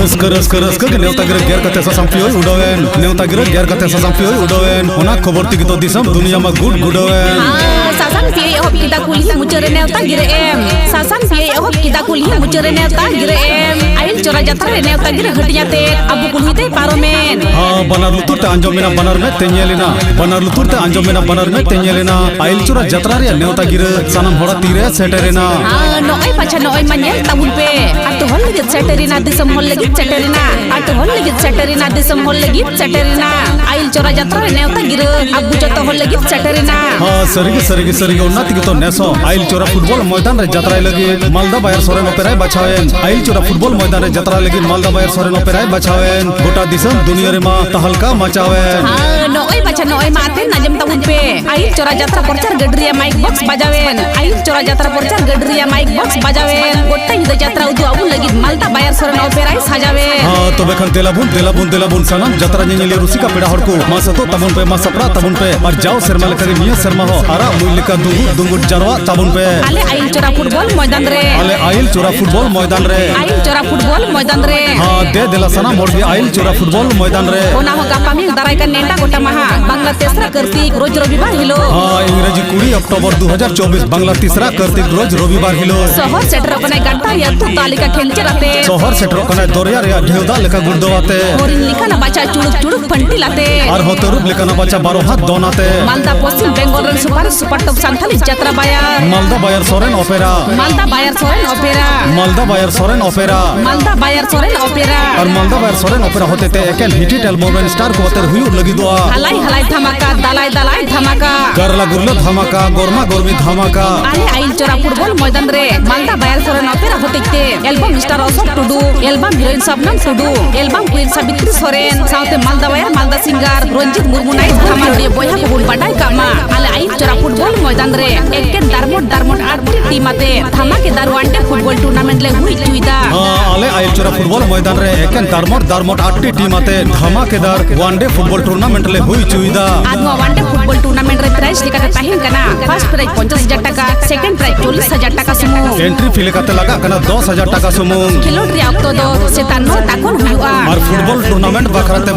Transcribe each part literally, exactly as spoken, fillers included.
ᱨᱟᱹᱥᱠᱟᱹ, ᱨᱟᱹᱥᱠᱟᱹ, ᱨᱟᱹᱥᱠᱟᱹ ᱜᱮ ᱱᱮᱣᱛᱟ ᱜᱤᱨᱟᱹ ᱜᱮᱨ ᱠᱟᱛᱮ ᱥᱟᱥᱟᱝ ᱯᱤᱭᱳᱭ ᱩᱰᱟᱹᱣᱮᱱ᱾ ᱱᱮᱣᱛᱟ ᱜᱤᱨᱟᱹ ᱜᱮᱨ ᱠᱟᱛᱮ ᱥᱟᱥᱟᱝ ᱯᱤᱭᱳᱭ ᱩᱰᱟᱹᱣᱮᱱ᱾ ᱚᱱᱟ ᱠᱷᱚᱵᱚᱨ ᱛᱮᱜᱮ ᱛᱚ ᱫᱤᱥᱚᱢ ᱫᱩᱱᱤᱭᱟᱹ ᱢᱟ ᱜᱩᱰ ᱜᱩᱰᱟᱹᱣᱮᱱ᱾ ᱦᱮᱸ, ᱥᱟᱥᱟᱝ ᱯᱤᱭᱳᱭ ᱮᱦᱚᱵ ᱠᱮᱫᱟ ᱠᱩᱞᱦᱤ ᱢᱩᱪᱟᱹᱫ ᱨᱮ ᱱᱮᱣᱛᱟ ᱜᱤᱨᱟᱹ ᱮᱢ᱾ ᱥᱟᱥᱟᱝ ᱯᱤᱭᱳᱭ ᱮᱦᱚᱵ ᱠᱮᱫᱟ ᱠᱩᱞᱦᱤ ᱢᱩᱪᱟᱹᱫ ᱨᱮ ᱱᱮᱣᱛᱟ ᱜᱤᱨᱟᱹ ᱮᱢ᱾ ᱟᱭᱤᱞ ᱪᱚᱨᱟ ᱡᱟᱛᱨᱟ ᱨᱮ ᱱᱮᱣᱛᱟ ᱜᱤᱨᱟᱹ ᱦᱟᱹᱴᱤᱧ ᱟᱛᱮ ᱟᱵᱚ ᱠᱩᱞᱦᱤ ᱛᱮᱭ ᱯᱟᱨᱚᱢᱮᱱ᱾ ᱦᱮᱸ, ᱵᱟᱱᱟᱨ ᱞᱩᱛᱩᱨ ᱛᱮ ᱟᱸᱡᱚᱢ ᱮᱱᱟ, ᱵᱟᱱᱟᱨ ᱢᱮᱫ ᱛᱮ ᱧᱮᱞ ᱮᱱᱟ᱾ ᱵᱟᱱᱟᱨ ᱞᱩᱛᱩᱨ ᱛᱮ ᱟᱸᱡᱚᱢ ᱮᱱᱟ, ᱵᱟᱱᱟᱨ ᱢᱮᱫ ᱛᱮ ᱧᱮᱞ ᱮᱱᱟ᱾ ᱟᱭᱤᱞ ᱪᱚᱨᱟ ᱡᱟᱛᱨᱟ ᱨᱮᱭᱟᱜ ᱱᱮᱣᱛᱟ ᱜᱤᱨᱟᱹ ᱥᱟᱱᱟᱢ ᱦᱚᱲᱟᱜ ᱛᱤᱨᱮ ᱥᱮᱴᱮᱨ ᱮᱱᱟ᱾ ᱦᱮᱸ, ᱱᱚᱜᱼᱚᱭ ᱯᱟᱪᱷᱟ ᱱᱚᱜᱼᱚᱭ ᱢᱟ ᱧᱮᱞ ᱛᱟᱵᱚᱱ ᱯᱮ᱾ ᱟᱹᱛᱩ ᱦᱚᱲ ᱞᱟᱹᱜᱤᱫ ᱥᱮᱴᱮᱨ ᱮᱱᱟ, ᱫᱤᱥᱚᱢ ᱦᱚᱲ ᱞᱟᱹᱜᱤᱫ ᱥᱮᱴᱮᱨ ᱮᱱᱟ᱾ ᱟᱹᱛᱩ ᱦᱚᱲ ᱞᱟᱹᱜᱤᱫ ᱥᱮᱴᱮᱨ ᱮᱱᱟ, ᱫᱤᱥᱚᱢ ᱦᱚᱲ ᱞᱟᱹᱜᱤᱫ ᱥᱮᱴᱮᱨ ᱮᱱᱟ᱾ ᱟᱭᱤᱞ ᱪᱚᱨᱟ ᱡᱟᱛᱨᱟ ᱨᱮ ᱱᱮᱣᱛᱟ ᱜᱤᱨᱟᱹ ᱟᱵᱚ ᱡᱚᱛᱚ ᱦᱚᱲ ᱞᱟᱹᱜᱤᱫ ᱥᱮᱴᱮᱨ ᱮᱱᱟ᱾ ᱦᱮᱸ, ᱥᱟᱹᱨᱤᱜᱮ, ᱥᱟᱹᱨᱤᱜᱮ, ᱥᱟᱹᱨᱤᱜᱮ, ᱚᱱᱟ ᱛᱮᱜᱮ ᱛᱚ ᱱᱮᱥ ᱦᱚᱸ ᱟᱭᱤᱞ ᱪᱚᱨᱟ ᱯᱷᱩᱴᱵᱚᱞ ᱢᱚᱭᱫᱟᱱ ᱨᱮ ᱡᱟᱛᱨᱟᱭ ᱞᱟᱹᱜᱤᱫ ᱢᱟᱞᱫᱟ ᱵᱟᱭᱟᱨ ᱥᱚᱨᱮᱱ ᱚᱯᱮᱨᱟᱭ ᱵᱟᱪᱷᱟᱣᱮᱱ᱾ ᱟᱭᱤᱞ ᱪᱚᱨᱟ ᱯᱷᱩᱴᱵᱚᱞ ᱢᱚᱭᱫᱟᱱ ᱨᱮ ᱡᱟᱛᱨᱟ ᱞᱟᱹᱜᱤᱫ ᱢᱟᱞᱫᱟ ᱵᱟᱭᱟᱨ ᱥᱚᱨᱮᱱ ᱚᱯᱮᱨᱟᱭ ᱵᱟᱪᱷᱟᱣᱮᱱ᱾ ᱜᱚᱴᱟ ᱫᱤᱥᱚᱢ ᱫᱩᱱᱤᱭᱟᱹ ᱨᱮᱢᱟ ᱛᱟᱦᱞᱠᱟ ᱢᱟᱪᱟᱣᱮᱱ᱾ ᱦᱮᱸ, ᱱᱚᱜᱼᱚᱭ ᱵᱟᱪᱷᱟ ᱱᱚᱜᱼᱚᱭ ᱢᱟ ᱟᱛᱮᱱ ᱟᱸᱡᱚᱢ ᱛᱟᱵᱚᱱ ᱯᱮ᱾ ᱟᱭᱤᱞ ᱪᱚᱨᱟ ᱡᱟᱛᱨᱟ ᱯᱨᱚᱪᱟᱨ ᱜᱟᱹᱰᱤ ᱨᱮᱭᱟᱜ ᱢᱟᱭᱤᱠ ᱵᱚᱠᱥ ᱵᱟᱡᱟᱣᱮᱱ᱾ ᱟᱭᱤᱞ ᱪᱚᱨᱟ ᱡᱟᱛᱨᱟ ᱯᱨᱚᱪᱟᱨ ᱜᱟᱹᱰᱤ ᱨᱮᱭᱟᱜ ᱢᱟᱭᱤᱠ ᱵᱚᱠᱥ ᱵᱟᱡᱟᱣᱮᱱ᱾ ᱜᱚᱴᱟ ᱧᱤᱫᱟᱹ ᱡᱟᱛᱨᱟ ᱩᱫᱩᱜ ᱟᱵᱚᱱ ᱞᱟᱹᱜᱤᱫ ᱢᱟᱞᱫᱟ ᱵᱟᱭᱟᱨ ᱥᱚᱨᱮᱱ ᱚᱯᱮᱨᱟᱭ ᱥᱟᱡᱟᱣᱮᱱ᱾ ᱦᱮᱸ, ᱛᱚᱵᱮ ᱠᱷᱟᱱ ᱫᱮᱞᱟ ᱵᱚᱱ, ᱫᱮᱞᱟ ᱵᱚᱱ, ᱫᱮᱞᱟ ᱵᱚᱱ ᱥᱟᱱᱟᱢ ᱡᱟᱛᱨᱟ ᱧᱮᱧᱮᱞᱤᱭᱟᱹ ᱨᱩᱥᱤᱠᱟ ᱯᱮᱲᱟ ᱦᱚᱲ ᱠᱚ, ᱢᱟ ᱥᱟᱹᱛᱚᱜ ᱛᱟᱵᱚᱱ ᱯᱮ, ᱢᱟ ᱥᱟᱯᱲᱟᱜ ᱛᱟᱵᱚᱱ ᱯᱮ᱾ ᱟᱨ ᱡᱟᱣ ᱥᱮᱨᱢᱟ ᱞᱮᱠᱟᱜᱮ ᱱᱤᱭᱟᱹ ᱥᱮᱨᱢᱟ ᱦᱚᱸ ᱟᱨᱟᱜ ᱢᱩᱸᱡ ᱞᱮᱠᱟ ᱫᱩᱸᱜᱩᱲ ᱫᱩᱸᱜᱩᱲ ᱡᱟᱨᱣᱟᱜ ᱛᱟᱵᱚᱱ ᱯᱮ᱾ ᱟᱞᱮ ᱟᱭᱤᱞ ᱪᱚᱨᱟ ᱯᱷᱩᱴᱵᱚᱞ ᱢᱚᱭᱫᱟᱱ ᱨᱮ᱾ ᱟᱞᱮ ᱟᱭᱤᱞ ᱪᱚᱨᱟ ᱯᱷᱩᱴᱵᱚᱞ ᱢᱚᱭᱫᱟᱱ ᱨᱮ᱾ ᱟᱭᱤᱞ ᱪᱚᱨᱟ ᱯᱷᱩᱴᱵᱚᱞ ᱢᱚᱭᱫᱟᱱ ᱨᱮ᱾ ᱦᱮᱸ, ᱫᱮ ᱫᱮᱞᱟ ᱥᱟᱱᱟᱢ ᱦᱚᱲ ᱜᱮ ᱟᱭᱤᱞ ᱪᱚᱨᱟ ᱯᱷᱩᱴᱵᱚᱞ ᱢᱚᱭᱫᱟᱱ ᱨᱮ᱾ ᱚᱱᱟ ᱦᱚᱸ ᱜᱟᱯᱟ ᱢᱮᱭᱟᱝ ᱫᱟᱨᱟᱭ ᱠᱟᱱ ᱱᱮᱰᱟ ᱜᱚᱴᱟ ᱢᱟᱦᱟ, ᱵᱟᱝᱞᱟ ᱛᱮᱥᱨᱟ ᱠᱟᱨᱛᱤᱠ, ᱨᱳᱡᱽ ᱨᱚᱵᱤᱵᱟᱨ ᱦᱤᱞᱳᱜ᱾ ᱦᱮᱸ, ᱤᱝᱨᱮᱡᱤ ᱠᱩᱲᱤ ᱚᱠᱴᱳᱵᱚᱨ ᱫᱩ ᱦᱟᱡᱟᱨ ᱪᱚᱵᱵᱤᱥ, ᱵᱟᱝᱞᱟ ᱛᱤᱥᱨᱟ ᱠᱟᱨᱛᱤᱠ, ᱨᱳᱡᱽ ᱨᱚᱵᱤᱵᱟᱨ ᱦᱤᱞᱳᱜ᱾ ᱥᱚᱦᱚᱨ ᱥᱮᱴᱮᱨᱚᱜ ᱠᱟᱱᱟᱭ ᱜᱟᱰᱟ ᱨᱮᱭᱟᱜ ᱛᱩᱫ ᱫᱟᱜ ᱞᱮᱠᱟ ᱠᱷᱮᱧᱪᱮᱨ ᱟᱛᱮ᱾ ᱥᱚᱦᱚᱨ ᱥᱮᱴᱮᱨᱚᱜ ᱠᱟᱱᱟᱭ ᱫᱚᱨᱭᱟ ᱨᱮᱭᱟᱜ ᱰᱷᱮᱣ ᱫᱟᱜ ᱞᱮᱠᱟ ᱜᱩᱲᱫᱟᱹᱣ ᱟᱛᱮ᱾ ᱦᱚᱨᱤᱱ ᱞᱮᱠᱟᱱᱟᱜ ᱵᱟᱪᱷᱟ ᱪᱩᱲᱩᱠ ᱪᱩᱲᱩᱠ ᱯᱷᱟᱹᱱᱴᱤᱞ ᱟᱛᱮ᱾ ᱟᱨᱦᱚᱸ ᱛᱟᱹᱨᱩᱵ ᱞᱮᱠᱟᱱᱟᱜ ᱵᱟᱪᱷᱟ ᱵᱟᱨᱚ ᱦᱟᱛ ᱫᱚᱱ ᱟᱛᱮ᱾ ᱢᱟᱞᱫᱟ ᱯᱚᱥᱪᱤᱢ ᱵᱮᱝᱜᱚᱞ ᱨᱮᱱ ᱥᱩᱯᱟᱨ ᱥᱩᱯᱟᱨ ᱴᱚᱯ ᱥᱟᱱᱛᱷᱟᱞᱤ ᱡᱟᱛᱨᱟ ᱵᱟᱭᱟᱨ᱾ ᱢᱟᱞᱫᱟ ᱵᱟᱭᱟᱨ ᱥᱚᱨᱮᱱ ᱚᱯᱮᱨᱟ᱾ ᱢᱟᱞᱫᱟ ᱵᱟᱭᱟᱨ ᱥᱚᱨᱮᱱ ᱚᱯᱮᱨᱟ᱾ ᱢᱟᱞᱫᱟ ᱵᱟᱭᱟᱨ ᱥᱚᱨᱮᱱ ᱚᱯᱮᱨᱟ᱾ ᱢᱟᱞᱫᱟ ᱵᱟᱭᱟᱨ ᱥᱚᱨᱮᱱ ᱚᱯᱮᱨᱟ᱾ ᱟᱨ ᱢᱟᱞᱫᱟ ᱵᱟᱭᱟᱨ ᱥᱚᱨᱮᱱ ᱚᱯᱮᱨᱟ ᱦᱚᱛᱮᱛᱮ ᱮᱠᱮᱱ ᱦᱤᱴ ᱦᱤᱴ ᱮᱞᱵᱚᱢ ᱨᱮᱱ ᱥᱴᱟᱨ ᱠᱚ ᱟᱛᱮ ᱦᱩᱭᱩᱜ ᱞᱟᱹᱜᱤᱫᱚᱜᱼᱟ᱾ ᱦᱟᱞᱟᱭ ᱦᱟᱞᱟᱭ ᱫᱷᱟᱢᱟᱠᱟ, ᱫᱟᱞᱟᱭ ᱫᱟᱞᱟᱭ ᱫᱷᱟᱢᱟᱠᱟ᱾ ᱜᱟᱨᱞᱟ ᱜᱩᱨᱞᱟᱹ ᱫᱷᱟᱢᱟᱠᱟ, ᱜᱚᱨᱢᱟ ᱜᱚᱨᱢᱤ ᱫᱷᱟᱢᱟᱠᱟ᱾ ᱟᱞᱮ ᱟᱭᱤᱞ ᱪᱚᱨᱟ ᱯᱷᱩᱴᱵᱚᱞ ᱢᱚᱭᱫᱟᱱ ᱨᱮ ᱢᱟᱞᱫᱟ ᱵᱟᱭᱟᱨ ᱥᱚᱨᱮᱱ ᱚᱯᱮᱨᱟ ᱦᱚᱛᱮᱡ ᱛᱮ album star Ashok Tudu, album heroine ᱥᱚᱵᱱᱚᱢ ᱴᱩᱰᱩ, ᱮᱞᱵᱚᱢ ᱠᱩᱭᱤᱱ ᱥᱟᱵᱤᱛᱨᱤ ᱥᱚᱨᱮᱱ ᱥᱟᱶᱛᱮ ᱢᱟᱞᱫᱟ ᱵᱟᱭᱟᱨ ᱢᱟᱞᱫᱟ ᱥᱤᱝᱜᱟᱨ ᱨᱚᱧᱡᱤᱛ ᱢᱩᱨᱢᱩ ᱱᱟᱭᱤᱴ ᱫᱷᱟᱢᱟᱞ ᱨᱮ ᱵᱚᱭᱦᱟ ᱠᱚᱵᱚᱱ ᱵᱟᱰᱟᱭ ᱠᱟᱜ ᱢᱟ᱾ ᱟᱞᱮ ᱟᱭᱤᱞ ᱪᱚᱨᱟ ᱯᱷᱩᱴᱵᱚᱞ ᱢᱚᱭᱫᱟᱱ ᱨᱮ ᱮᱠᱮᱱ ᱫᱟᱨᱢᱚᱴ ᱫᱟᱨᱢᱚᱴ ᱟᱴ ᱴᱤ ᱴᱤᱢ ᱟᱛᱮ ᱫᱷᱟᱢᱟᱠᱮᱫᱟᱨ ᱚᱣᱟᱱ ᱰᱮ ᱯᱷᱩᱴᱵᱚᱞ ᱴᱩᱨᱱᱟᱢᱮᱱᱴ ᱞᱮ ᱦᱩᱭ ᱦᱚᱪᱚᱭᱮᱫᱟ᱾ ᱦᱮᱸ, ᱟᱞᱮ ᱟᱭᱤᱞ ᱪᱚᱨᱟ ᱯᱷᱩᱴᱵᱚᱞ ᱢᱚᱭᱫᱟᱱ ᱨᱮ ᱮᱠᱮᱱ ᱫᱟᱨᱢᱚᱴ ᱫᱟᱨᱢᱚᱴ ᱟᱴ ᱴᱤ ᱴᱤᱢ ᱟᱛᱮ ᱫᱷᱟᱢᱟᱠᱮᱫᱟᱨ ᱚᱣᱟᱱ ᱰᱮ ᱯᱷᱩᱴᱵᱚᱞ ᱴᱩᱨᱱᱟᱢᱮᱱᱴ ᱞᱮ ᱦᱩᱭ ᱦᱚᱪᱚᱭᱮᱫᱟ᱾ ᱟᱨ ᱱᱚᱣᱟ ᱚᱣᱟᱱ ᱰᱮ ᱯᱷᱩᱴᱵᱚᱞ ᱴᱩᱨᱱᱟᱢᱮᱱᱴ ᱨᱮ ᱯᱨᱟᱭᱤᱡᱽ ᱞᱮᱠᱟᱛᱮ ᱛᱟᱦᱮᱱ ᱠᱟᱱᱟ ᱯᱷᱟᱨᱥᱴ ᱯᱨᱟᱭᱤᱡᱽ ᱯᱚᱧᱪᱟᱥ ᱦᱟᱡᱟᱨ ᱴᱟᱠᱟ, ᱥᱮᱠᱮᱱᱰ ᱯᱨᱟᱭᱤᱡᱽ ᱪᱚᱞᱞᱤᱥ ᱦᱟᱡᱟᱨ ᱴᱟᱠᱟ ᱥᱩᱢᱩᱝ᱾ ᱮᱱᱴᱨᱤ ᱯᱷᱤ ᱞᱮᱠᱟᱛᱮ ᱞᱟᱜᱟᱜ ᱠᱟᱱᱟ ᱫᱚᱥ ᱦᱟᱡᱟᱨ ᱴᱟᱠᱟ ᱥᱩᱢᱩᱝ᱾ ᱠᱷᱮᱞᱳᱰ ᱨᱮᱭᱟᱜ ᱚᱠᱛᱚ ᱫᱚ ᱥᱮᱛᱟᱜ ᱱᱚ ᱴᱟ ᱠᱷᱚᱱ ᱦᱩᱭᱩᱜᱼᱟ᱾ ᱟᱨ ᱯᱷᱩᱴᱵᱚᱞ ᱴᱩᱨᱱᱟᱢᱮᱱᱴ ᱵᱟᱠᱷᱨᱟ ᱛᱮ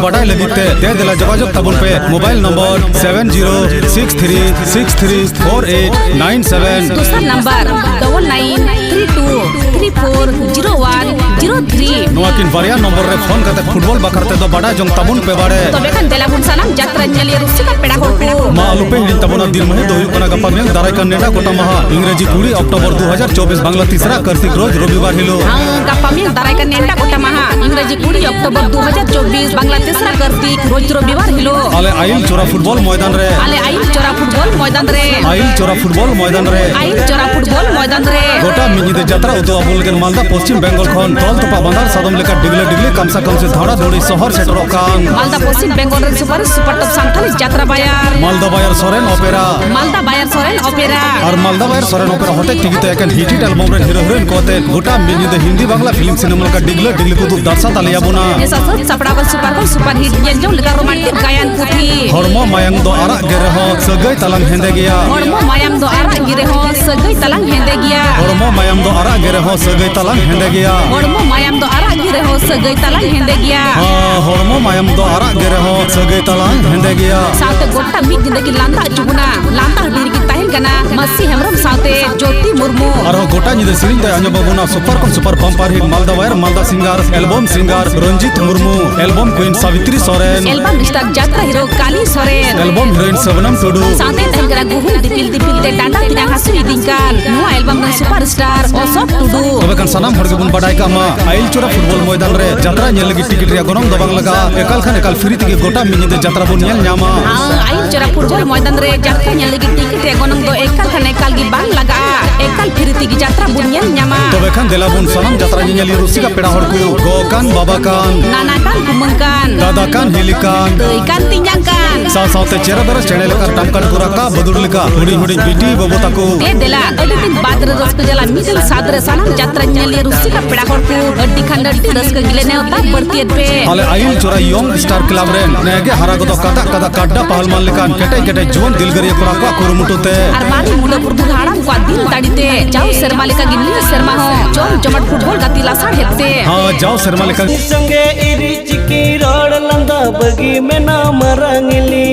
ᱵᱟᱰᱟᱭ ᱞᱟᱹᱜᱤᱫ ᱛᱮ ᱫᱮ ᱫᱮᱞᱟ ᱡᱳᱜᱟᱡᱳᱜᱽ ᱛᱟᱵᱚᱱ ᱯᱮ mobile number seven zero six three six three four eight nine seven᱾ ᱫᱚᱥᱟᱨ number double nine three two three four zero one zero three᱾ ᱱᱚᱣᱟ ᱠᱤᱱ ᱵᱟᱨᱭᱟ ᱱᱚᱢᱵᱚᱨ ᱨᱮ ᱯᱷᱳᱱ ᱠᱟᱛᱮ ᱯᱷᱩᱴᱵᱚᱞ ᱵᱟᱠᱷᱨᱟ ᱛᱮᱫᱚ ᱵᱟᱰᱟᱭ ᱡᱚᱝ ᱛᱟᱵᱚᱱ ᱯᱮ ᱵᱟᱲᱮ᱾ ᱛᱚᱵᱮ ᱠᱷᱟᱱ ᱫᱮᱞᱟ ᱵᱚᱱ ᱥᱟᱱᱟᱢ ᱡᱟᱛᱨᱟ ᱧᱮᱞᱤᱭᱟᱹ ᱨᱩᱥᱤᱠᱟ ᱯᱮᱲᱟ ᱦᱚᱲ ᱠᱚ᱾ ᱢᱟ ᱟᱞᱚᱯᱮ ᱦᱤᱲᱤᱧ ᱛᱟᱵᱚᱱᱟ, ᱫᱤᱱ ᱢᱟᱹᱦᱤᱛ ᱫᱚ ᱦᱩᱭᱩᱜ ᱠᱟᱱᱟ ᱜᱟᱯᱟ ᱢᱮᱭᱟᱝ ᱫᱟᱨᱟᱭ ᱠᱟᱱ ᱱᱮᱰᱟ ᱜᱚᱴᱟ ᱢᱟᱦᱟ, ᱤᱝᱨᱮᱡᱤ ᱠᱩᱲᱤ ᱚᱠᱴᱳᱵᱚᱨ ᱫᱩ ᱦᱟᱡᱟᱨ ᱪᱚᱵᱵᱤᱥ, ᱵᱟᱝᱞᱟ ᱛᱤᱥᱨᱟ ᱠᱟᱨᱛᱤᱠ ᱨᱳᱡᱽ ᱨᱚᱵᱤᱵᱟᱨ ᱦᱤᱞᱳᱜ᱾ ᱦᱮᱸ, ᱜᱟᱯᱟ ᱢᱮᱭᱟᱝ ᱫᱟᱨᱟᱭ ᱠᱟᱱ ᱱᱮᱰᱟ ᱜᱚᱴᱟ ᱢᱟᱦᱟ, ᱤᱝᱨᱮᱡᱤ ᱠᱩᱲᱤ ᱚᱠᱴᱳᱵᱚᱨ ᱫᱩ ᱦᱟᱡᱟᱨ ᱪᱚᱵᱵᱤᱥ, ᱵᱟᱝᱞᱟ ᱛᱤᱥᱨᱟ ᱠᱟᱨᱛᱤᱠ ᱨᱳᱡᱽ ᱨᱚᱵᱤᱵᱟᱨ ᱦᱤᱞᱳᱜ᱾ ᱟᱞᱮ ᱟᱭᱤᱞ ᱪᱳᱨᱟ ᱯᱷᱩᱴᱵᱚᱞ ᱢᱚᱭᱫᱟᱱ ᱨᱮ᱾ ᱟᱞᱮ ᱟᱭᱤᱞ ᱪᱳᱨᱟ ᱯᱷᱩᱴᱵᱚᱞ ᱢᱚᱭᱫᱟᱱ ᱨᱮ᱾ ᱟᱭᱤᱞ ᱪᱳᱨᱟ ᱯᱷᱩᱴᱵᱚᱞ ᱢᱚᱭᱫᱟᱱ ᱨᱮ᱾ ᱟᱭᱤᱞ ᱪᱳᱨᱟ ᱯᱷᱩᱴᱵᱚᱞ ᱢᱚᱭᱫᱟᱱ ᱨᱮ᱾ ᱜᱚᱴᱟ ᱢᱤᱫ ᱧᱤᱫᱟᱹ ᱡᱟᱛᱨᱟ ᱩᱫᱩᱜ ᱟᱵᱚᱱ ᱞᱟᱹᱜᱤᱫ ᱢᱟᱞᱫᱟ ᱯᱚᱥᱪᱤᱢ ᱵᱮᱝᱜᱚᱞ ᱠᱷᱚᱱ ᱛᱚᱞ ᱛᱚᱯᱟ ᱵᱟᱸᱫᱟᱲ ᱥᱟᱫᱚᱢ ᱞᱮᱠᱟ ᱰᱤᱜᱞᱟᱹ ᱰᱤᱜᱞᱤ ᱠᱟᱢᱥᱟ ᱠᱟᱢᱥᱤ ᱫᱷᱟᱣᱲᱟ ᱫᱷᱟᱣᱲᱤ ᱥᱚᱦᱚᱨ ᱥᱮᱴᱮᱨᱚᱜ ᱠᱟᱱ᱾ ᱢᱟᱞᱫᱟ ᱯᱚᱥᱪᱤᱢ ᱵᱮᱝᱜᱚᱞ ᱨᱮᱱ ᱥᱩᱯᱟᱨ ᱥᱩᱯᱟᱨ ᱴᱚᱯ ᱥᱟᱱᱛᱟᱲᱤ ᱡᱟᱛᱨᱟ ᱵᱟᱭᱟᱨ᱾ ᱢᱟᱞᱫᱟ ᱵᱟᱭᱟᱨ ᱥᱚᱨᱮᱱ ᱚᱯᱮᱨᱟ᱾ ᱢᱟᱞᱫᱟ ᱵᱟᱭᱟᱨ ᱥᱚᱨᱮᱱ ᱚᱯᱮᱨᱟ᱾ ᱟᱨ ᱢᱟᱞᱫᱟ ᱵᱟᱭᱟᱨ ᱥᱚᱨᱮᱱ ᱚᱯᱮᱨᱟ ᱦᱚᱛᱮᱡ ᱛᱮᱜᱮ ᱛᱮ ᱮᱠᱮᱱ ᱦᱤᱴ ᱦᱤᱴ ᱮᱞᱵᱚᱢ ᱨᱮᱱ ᱦᱤᱨᱳ ᱦᱤᱨᱳᱭᱤᱱ ᱠᱚ ᱟᱛᱮ ᱜᱚᱴᱟ ᱢᱤᱫ ᱧᱤᱫᱟᱹ ᱦᱤᱱᱫᱤ ᱵᱟᱝᱞᱟ ᱯᱷᱤᱞᱢ ᱥᱤᱱᱮᱢᱟ ᱞᱮᱠᱟ ᱰᱤᱜᱞᱟᱹ ᱰᱤᱜᱞᱤ ᱠᱚ ᱩᱫᱩᱜ ᱫᱟᱨᱥᱟ ᱛᱟᱞᱮᱭᱟ ᱵᱚᱱᱟ᱾ ᱱᱮᱥᱟ ᱥᱟᱹᱛ ᱥᱟᱯᱲᱟᱣ ᱠᱟᱱ ᱥᱩᱯᱟᱨ ᱠᱷᱚᱱ ᱥᱩᱯᱟᱨ ᱦᱤᱴ ᱧᱮᱞ ᱡᱚᱝ ᱞᱮᱠᱟ ᱨᱳᱢᱟᱱᱴᱤᱠ ᱜᱟᱭᱟᱱ ᱯᱩᱛᱷᱤ᱾ ᱦᱚᱲᱢᱚ ᱢᱟᱭᱟᱢ ᱫᱚ ᱟᱨᱟᱜ ᱜᱮ ᱨᱮᱦᱚᱸ ᱥᱟᱹᱜᱟᱹᱭ ᱛᱟᱞᱟᱝ ᱦᱮᱸᱫᱮ ᱜᱮᱭᱟ᱾ ᱦᱚᱲᱢᱚ ᱢᱟᱭᱟᱢ ᱫᱚ ᱟᱨᱟᱜ ᱜᱮ ᱨᱮᱦᱚᱸ ᱥᱟᱹᱜᱟᱹᱭ ᱛᱟᱞᱟᱝ ᱦᱮᱸᱫᱮ ᱜᱮᱭᱟ᱾ ᱦᱚᱲᱢᱚ ᱢᱟᱭᱟᱢ ᱫᱚ ᱟᱨᱟᱜ ᱜᱮ ᱨᱮᱦᱚᱸ ᱥᱟᱹᱜᱟᱹᱭ ᱛᱟᱞᱟᱝ ᱦᱮᱸᱫᱮ ᱜᱮᱭᱟ᱾ ᱦᱚᱲᱢᱚ ᱢᱟᱭᱟᱢ ᱫᱚ ᱟᱨᱟᱜ ᱜᱮ ᱨᱮᱦᱚᱸ ᱥᱟᱹᱜᱟᱹᱭ ᱛᱟᱞᱟᱝ ᱦᱮᱸᱫᱮ ᱜᱮᱭᱟ᱾ ᱦᱚᱸ, ᱦᱚᱲᱢᱚ ᱢᱟᱭᱟᱢ ᱫᱚ ᱟᱨᱟᱜ ᱜᱮ ᱨᱮᱦᱚᱸ ᱥᱟᱹᱜᱟᱹᱭ ᱛᱟᱞᱟᱝ ᱦᱮᱸᱫᱮ ᱜᱮᱭᱟ᱾ ᱥᱟᱶᱛᱮ ᱜᱚᱴᱟ ᱢᱤᱫ ᱧᱤᱫᱟᱹ ᱜᱮ ᱞᱟᱸᱫᱟ ᱦᱚᱪᱚ ᱵᱚᱱᱟ᱾ ᱞᱟᱸᱫᱟ ᱦᱟᱹᱴᱤᱧ ᱨᱮᱠᱤᱱ ᱛᱟᱦᱮᱱ ᱠᱟᱱᱟ ᱢᱟᱹᱥᱤ ᱦᱮᱢᱵᱨᱚᱢ ᱥᱟᱶᱛᱮ ᱡᱳᱛᱤ ᱢᱩᱨᱢᱩ᱾ ᱟᱨᱦᱚᱸ ᱜᱚᱴᱟ ᱧᱤᱫᱟᱹ ᱥᱮᱨᱮᱧ ᱫᱚᱭ ᱟᱸᱡᱚᱢ ᱟᱵᱚᱱᱟ ᱥᱩᱯᱟᱨ ᱠᱷᱚᱱ ᱥᱩᱯᱟᱨ ᱵᱟᱢᱯᱟᱨ ᱦᱤᱴ ᱢᱟᱞᱫᱟ ᱵᱟᱭᱟᱨ ᱢᱟᱞᱫᱟ ᱥᱤᱝᱜᱟᱨ, ᱮᱞᱵᱚᱢ ᱥᱤᱝᱜᱟᱨ ᱨᱚᱧᱡᱤᱛ ᱢᱩᱨᱢᱩ, ᱮᱞᱵᱚᱢ ᱠᱩᱭᱤᱱ ᱥᱟᱵᱤᱛᱨᱤ ᱥᱚᱨᱮᱱ, ᱮᱞᱵᱚᱢ ᱥᱴᱟᱨ ᱡᱟᱛᱨᱟ ᱦᱤᱨᱳ ᱠᱟᱞᱤ ᱥᱚᱨᱮᱱ, ᱮᱞᱵᱚᱢ ᱦᱤᱨᱳᱭᱤᱱ ᱥᱚᱵᱱᱚᱢ ᱴᱩᱰᱩ᱾ ᱥᱟᱶᱛᱮ ᱛᱟᱦᱮᱱ ᱠᱟᱱᱟ ᱜᱩᱦᱩᱢ ᱫᱤᱯᱤᱞ ᱫᱤᱯᱤᱞ ᱛᱮ ᱰᱟᱸᱰᱟ ᱛᱤᱧᱟᱝ ᱦᱟᱹᱥᱩ ᱤᱫᱤᱧ ᱠᱟᱱ ᱱᱚᱣᱟ ᱮᱞᱵᱚᱢ ᱨᱮᱱ ᱥᱩᱯᱟᱨ ᱥᱴᱟᱨ ᱚᱥᱳᱠ ᱴᱩᱰᱩ᱾ ᱛᱚᱵᱮ ᱠᱷᱟᱱ ᱥᱟᱱᱟᱢ ᱦᱚᱲ ᱜᱮᱵᱚᱱ ᱵᱟᱰᱟᱭ ᱠᱟᱜ ᱢᱟ, ᱟᱭᱤᱞ ᱪᱳᱨᱟ ᱯᱷᱩᱴᱵᱚᱞ ᱢᱚᱭᱫᱟᱱ ᱨᱮ ᱡᱟᱛᱨᱟ ᱧᱮᱞ ᱞᱟᱹᱜᱤᱫ ᱴᱤᱠᱤᱴ ᱨᱮᱭᱟᱜ ᱜᱚᱱᱚᱝ ᱫᱚ ᱵᱟᱝ ᱞᱟᱜᱟᱜᱼᱟ᱾ ᱮᱠᱟᱞ ᱠᱷᱟᱱ ᱮᱠᱟᱞ ᱯᱷᱨᱤ ᱛᱮᱜᱮ ᱜᱚᱴᱟ ᱢᱤᱫ ᱧᱤᱫᱟᱹ ᱡᱟᱛᱨᱟ ᱵᱚᱱ ᱧᱮᱞ ᱧᱟᱢᱟ᱾ ᱦᱮᱸ, ᱟᱭᱤᱞ ᱪᱳᱨᱟ ᱯᱷᱩᱴᱵᱚᱞ ᱢᱚᱭᱫᱟᱱ ᱨᱮ ᱡᱟᱛᱨᱟ ᱧᱮᱞ ᱞᱟᱹᱜᱤᱫ ᱴᱤᱠᱤᱴ ᱨᱮᱭᱟᱜ ᱜᱚᱱᱚᱝ ᱫᱚ ᱮᱠᱟᱞ ᱠᱷᱟᱱ ᱮᱠᱟᱞ ᱜᱮ ᱵᱟᱝ ᱞᱟᱜᱟᱜᱼᱟ᱾ ᱮᱠᱟᱞ ᱯᱷᱨᱤ ᱛᱮᱜᱮ ᱡᱟᱛᱨᱟ ᱵᱚᱱ ᱧᱮᱞ ᱧᱟᱢᱟ᱾ ᱛᱚᱵᱮ ᱠᱷᱟᱱ ᱫᱮᱞᱟ ᱵᱚᱱ ᱥᱟᱱᱟᱢ ᱡᱟᱛᱨᱟ ᱧᱮᱧᱮᱞᱤᱭᱟᱹ ᱨᱩᱥᱤᱠᱟ ᱯᱮᱲᱟ ᱦᱚᱲ ᱠᱚ, ᱜᱚ ᱠᱟᱱ, ᱵᱟᱵᱟ ᱠᱟᱱ, ᱱᱟᱱᱟ ᱠᱟᱱ, ᱠᱩᱢᱟᱹᱝ ᱠᱟᱱ, ᱫᱟᱫᱟ ᱠᱟᱱ, ᱦᱤᱞᱤ ᱠᱟᱱ, ᱫᱟᱹᱭ ᱠᱟᱱ, ᱛᱮᱧᱟᱝ ᱠᱟᱱ, ᱥᱟᱶ ᱥᱟᱶᱛᱮ ᱪᱮᱨᱟ ᱵᱮᱨᱟ ᱪᱮᱬᱮ ᱞᱮᱠᱟ, ᱴᱟᱢᱠᱟ ᱴᱩᱠᱩᱨ ᱨᱟᱠᱟᱵ ᱵᱟᱹᱫᱩᱲ ᱞᱮᱠᱟ, ᱦᱩᱰᱤᱧ ᱦᱩᱰᱤᱧ ᱵᱤᱴᱤ ᱵᱟᱹᱵᱩ ᱛᱟᱠᱚ᱾ ᱮ ᱫᱮᱞᱟ, ᱟᱹᱰᱤ ᱫᱤᱱ ᱵᱟᱫᱽ ᱨᱮ ᱨᱟᱹᱥᱠᱟᱹ ᱡᱟᱞᱟ ᱢᱤᱫ ᱫᱤᱱ ᱥᱟᱫᱽ ᱨᱮ ᱥᱟᱱᱟᱢ ᱡᱟᱛᱨᱟ ᱧᱮᱧᱮᱞᱤᱭᱟᱹ ᱨᱩᱥᱤᱠᱟ ᱯᱮᱲᱟ ᱦᱚᱲ ᱠᱚ ᱟᱹᱰᱤ ᱠᱷᱟᱱ ᱟᱹᱰᱤ ᱨᱟᱹᱥᱠᱟᱹ ᱜᱮᱞᱮ ᱱᱮᱣᱛᱟ ᱵᱟᱹᱲᱛᱤᱭᱮᱫ ᱯᱮ᱾ ᱟᱞᱮ ᱟᱭᱤᱞ ᱪᱳᱨᱟ ᱭᱚᱝ ᱥᱴᱟᱨ ᱠᱞᱟᱵᱽ ᱨᱮᱱ ᱱᱮᱜᱮ ᱦᱟᱨᱟ ᱜᱚᱫᱚᱜ ᱠᱟᱫᱟ ᱠᱟᱫᱟ ᱠᱟᱰᱰᱟ ᱯᱟᱦᱞᱢᱟᱱ ᱞᱮᱠᱟᱱ ᱠᱮᱴᱮᱡ ᱠᱮᱴᱮᱡ ᱡᱩᱣᱟᱹᱱ ᱫᱤᱞᱜᱟᱹᱨᱤᱭᱟᱹ ᱠᱚᱲᱟ ᱠᱚᱣᱟᱜ ᱠᱩᱨᱩᱢᱩᱴᱩ ᱛᱮ᱾ ᱟᱨ ᱢᱟᱨᱮ ᱢᱩᱞᱟᱹ ᱯᱩᱨᱩᱫᱷᱩᱞ ᱦᱟᱲᱟᱢ ᱠᱚᱣᱟᱜ ᱫᱤᱞ ᱫᱟᱲᱮ ᱛᱮ ᱡᱟᱣ ᱥᱮᱨᱢᱟ ᱞᱮᱠᱟ ᱜᱮ ᱱᱤᱭᱟᱹ ᱥᱮᱨᱢᱟ ᱦᱚᱸ ᱡᱚᱢ ᱡᱚᱢᱟᱴ ᱯᱷᱩᱴᱵᱚᱞ ᱜᱟᱛᱮ ᱞᱟᱥᱟᱲᱦᱮᱫ ᱛᱮ᱾ ᱦᱚᱸ, ᱡᱟᱣ ᱥᱮᱨᱢᱟ ᱞᱮᱠᱟ᱾ ᱥᱚᱸᱜᱮ ᱤᱨᱤᱡ ᱪᱤᱠᱤ ᱨᱚᱲ ᱞᱟᱸᱫᱟ ᱵᱟᱹᱜᱤ ᱢᱮᱱᱟ ᱢᱟᱨᱟᱝ ᱤᱞᱤ᱾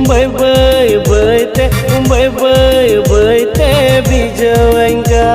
ᱵᱟᱹᱭ ᱵᱟᱹᱭ ᱵᱟᱹᱭ ᱛᱮ, ᱵᱟᱹᱭ ᱵᱟᱹᱭ ᱵᱟᱹᱭ ᱛᱮ ᱵᱤᱡᱟᱹᱣ ᱮᱸᱜᱟ᱾